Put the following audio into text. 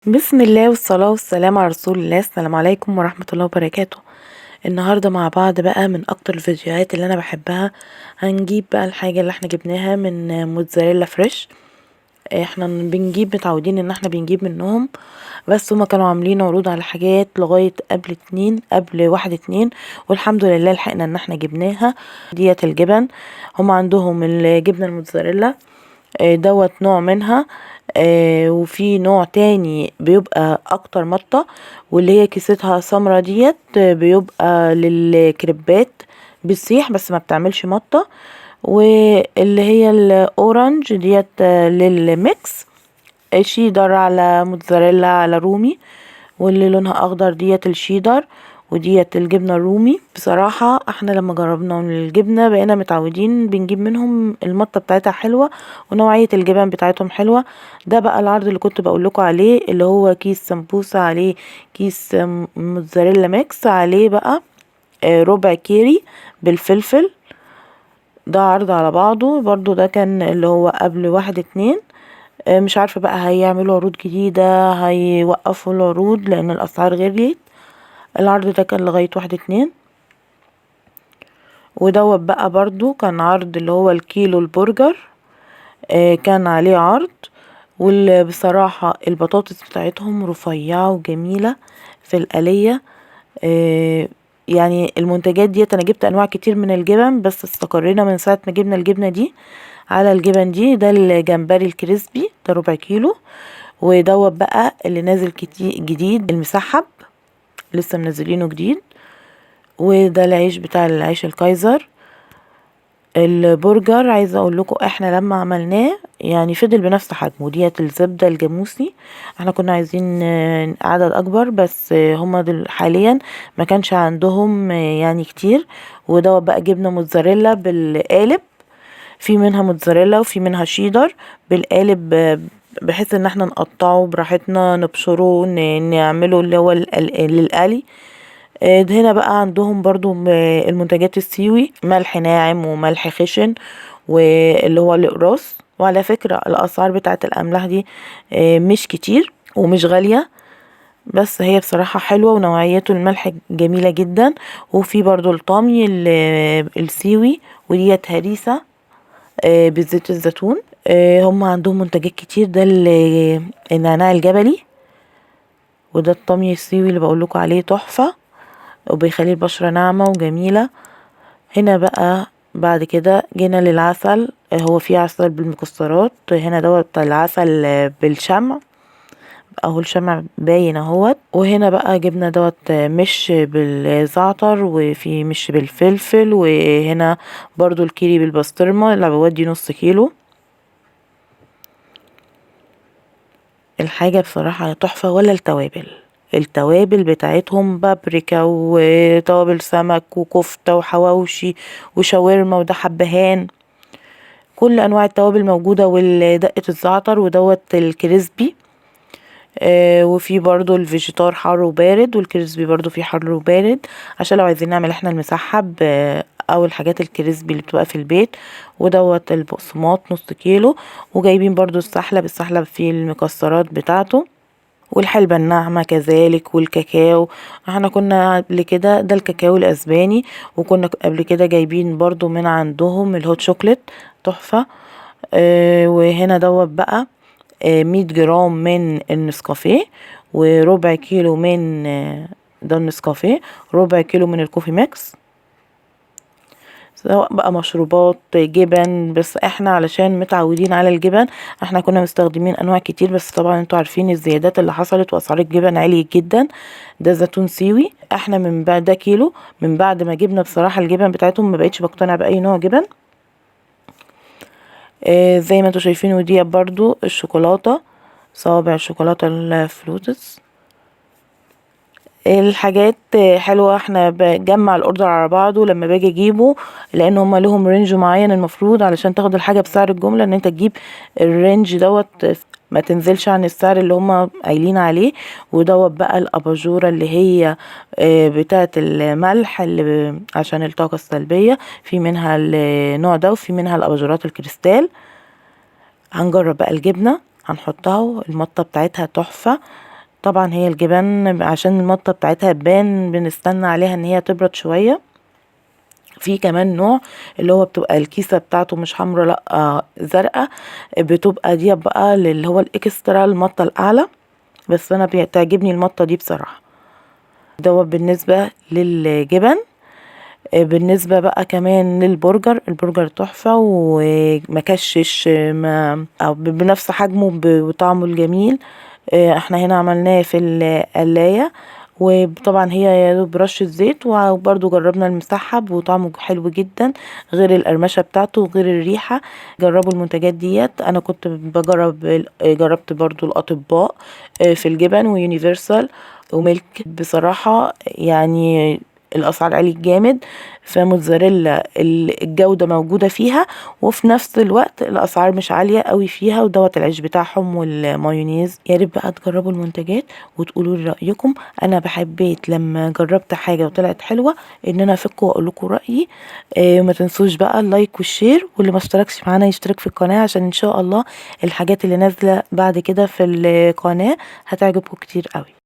بسم الله والصلاة والسلام على رسول الله. السلام عليكم ورحمة الله وبركاته. النهاردة مع بعض بقى من اكتر الفيديوهات اللي انا بحبها، هنجيب بقى الحاجة اللي احنا جبناها من موتزاريلا fresh. احنا بنجيب، متعودين ان احنا بنجيب منهم، بس هما كانوا عاملين عروض على حاجات لغاية قبل 1/2، والحمد لله لحقنا ان احنا جبناها. ديت الجبن، هما عندهم الجبنة الموتزاريلا دوت نوع منها، وفي نوع تاني بيبقى اكتر مطة، واللي هي كيستها سمرة ديت بيبقى للكريبات، بتسيح بس ما بتعملش مطة، واللي هي ال orange ديت لل mix، شيدر على موتزاريلا على رومي، واللي لونها اخضر ديت الشيدر، وديت الجبنة الرومي. بصراحة احنا لما جربنا الجبنة بقينا متعودين بنجيب منهم، المطة بتاعتها حلوة ونوعية الجبن بتاعتهم حلوة. ده بقى العرض اللي كنت بقول لكم عليه، اللي هو كيس سمبوسة عليه كيس موتزاريلا mix، عليه بقى ربع كيري بالفلفل. ده عرض على بعضه برضو، ده كان اللي هو قبل 1/2. مش عارفة بقى هيعملوا عروض جديدة، هيوقفوا العروض لان الاسعار غليت. العرض ده كان لغاية 1/2. ودوت بقى برضو كان عرض اللي هو الكيلو البرجر، كان عليه عرض. وبصراحة البطاطس بتاعتهم رفيعة وجميلة في القلية. يعني المنتجات ديت انا جبت انواع كتير من الجبن، بس استقرينا من ساعة ما جبنا الجبنة دي على الجبن دي. ده الجمبري ال crispy ده ربع كيلو، ودوت بقى اللي نازل كتير جديد المسحب، لسه منزلينه جديد. وده العيش بتاع العيش الكايزر. البرجر عايزه اقول لكم احنا لما عملناه يعني فضل بنفس حجمه. ديت الزبدة الجاموسي، احنا كنا عايزين عدد اكبر، بس هما حاليا ما كانش عندهم يعني كتير. ودوت بقى جبنه موتزاريلا بالقالب، في منها موتزاريلا وفي منها شيدر بالقالب، بحيث ان احنا نقطعه براحتنا، نبشره، نعمله اللي هو للقلي. هنا بقى عندهم برضو المنتجات السيوي، ملح ناعم وملح خشن واللي هو القراص. وعلى فكرة الاسعار بتاعت الاملاح دي مش كتير ومش غالية، بس هي بصراحة حلوة ونوعيته الملح جميلة جدا. وفي برضو الطمي السيوي، وديت هريسة بزيت الزيتون. هم عندهم منتجات كتير. ده النعناع الجبلي، وده الطمي السيوي اللي بقولكوا عليه تحفة وبيخلي البشرة ناعمة وجميلة. هنا بقى بعد كده جينا للعسل، هو في عسل بالمكسرات. هنا دوت العسل بالشمع، اهو الشمع باين اهوت. وهنا بقى جبنا دوت مش بالزعتر، وفي مش بالفلفل، وهنا برضو الكيري بالبسطرمة، العبوات دي نص كيلو. الحاجة بصراحة تحفة. ولا التوابل، التوابل بتاعتهم بابريكا وتوابل سمك وكفتة وحواوشي وشاورما، وده حبهان، كل انواع التوابل موجودة، والدقة الزعتر، ودوت ال crispy. وفي برضو الفيجيتار حار وبارد، وال crispy برضو في حار وبارد، عشان لو عايزين نعمل احنا المسحب، او الحاجات ال crispy اللي بتبقى في البيت. ودوت البقسماط نص كيلو. وجايبين برضو السحلب، السحلب فيه المكسرات بتاعته، والحلبة الناعمة كذلك، والكاكاو. احنا كنا قبل كده ده الكاكاو الاسباني، وكنا قبل كده جايبين برضو من عندهم ال hot chocolate تحفة. وهنا دوت بقى 100 جرام من النسكافيه، وربع كيلو من ده النسكافيه، ربع كيلو من ال coffee mix، سواء بقى مشروبات جبن. بس احنا علشان متعودين على الجبن احنا كنا مستخدمين انواع كتير، بس طبعا انتوا عارفين الزيادات اللي حصلت واسعار الجبن عالية جدا. ده زيتون سيوي، احنا من بعد ده كيلو، من بعد ما جبنا بصراحة الجبن بتاعتهم ما بقتش بقتنع باي نوع جبن. زي ما انتوا شايفين. ودي برضو الشوكولاتة، صوابع الشوكولاتة الفلوتس. الحاجات حلوة، احنا بجمع ال order على بعضه لما باجي اجيبه، لان هما لهم range معين المفروض علشان تاخد الحاجة بسعر الجملة، ان انت تجيب ال range دوت ما تنزلش عن السعر اللي هما قايلين عليه. ودوت بقى الاباجورة اللي هي بتاعة الملح اللي عشان الطاقة السلبية، في منها النوع ده وفي منها الاباجورات الكريستال. هنجرب بقى الجبنة، هنحطها، المطة بتاعتها تحفة. طبعا هي الجبن عشان المطة بتاعتها تبان بنستنى عليها ان هي تبرد شوية. في كمان نوع اللي هو بتبقى الكيسة بتاعته مش حمرا، لا زرقاء، بتبقى دي بقى اللي هو ال extra المطة الاعلى، بس انا بتعجبني المطة دي بصراحة. دوت بالنسبة للجبن. بالنسبة بقى كمان للبرجر، البرجر تحفة ومكشش ما أو بنفس حجمه وطعمه الجميل. احنا هنا عملناه في القلاية، وطبعا هي يا دوب رشة زيت، وبرضو جربنا المسحب وطعمه حلو جدا، غير القرمشة بتاعته وغير الريحة. جربوا المنتجات ديت. انا كنت بجرب، جربت برضو الاطباء في الجبن ويونيفرسال وميلك. بصراحة يعني الاسعار عالية جامد، فموتزاريلا الجودة موجودة فيها، وفي نفس الوقت الاسعار مش عالية قوي فيها. ودوت العيش بتاعهم والمايونيز. يا ريت بقى تجربوا المنتجات وتقولوا لي رايكم. انا بحبيت لما جربت حاجة وطلعت حلوة ان انا افكوا واقول لكم رايي. ما تنسوش بقى ال like وال share، واللي ما اشتركش معانا يشترك في القناة، عشان ان شاء الله الحاجات اللي نازلة بعد كده في القناة هتعجبكم كتير قوي.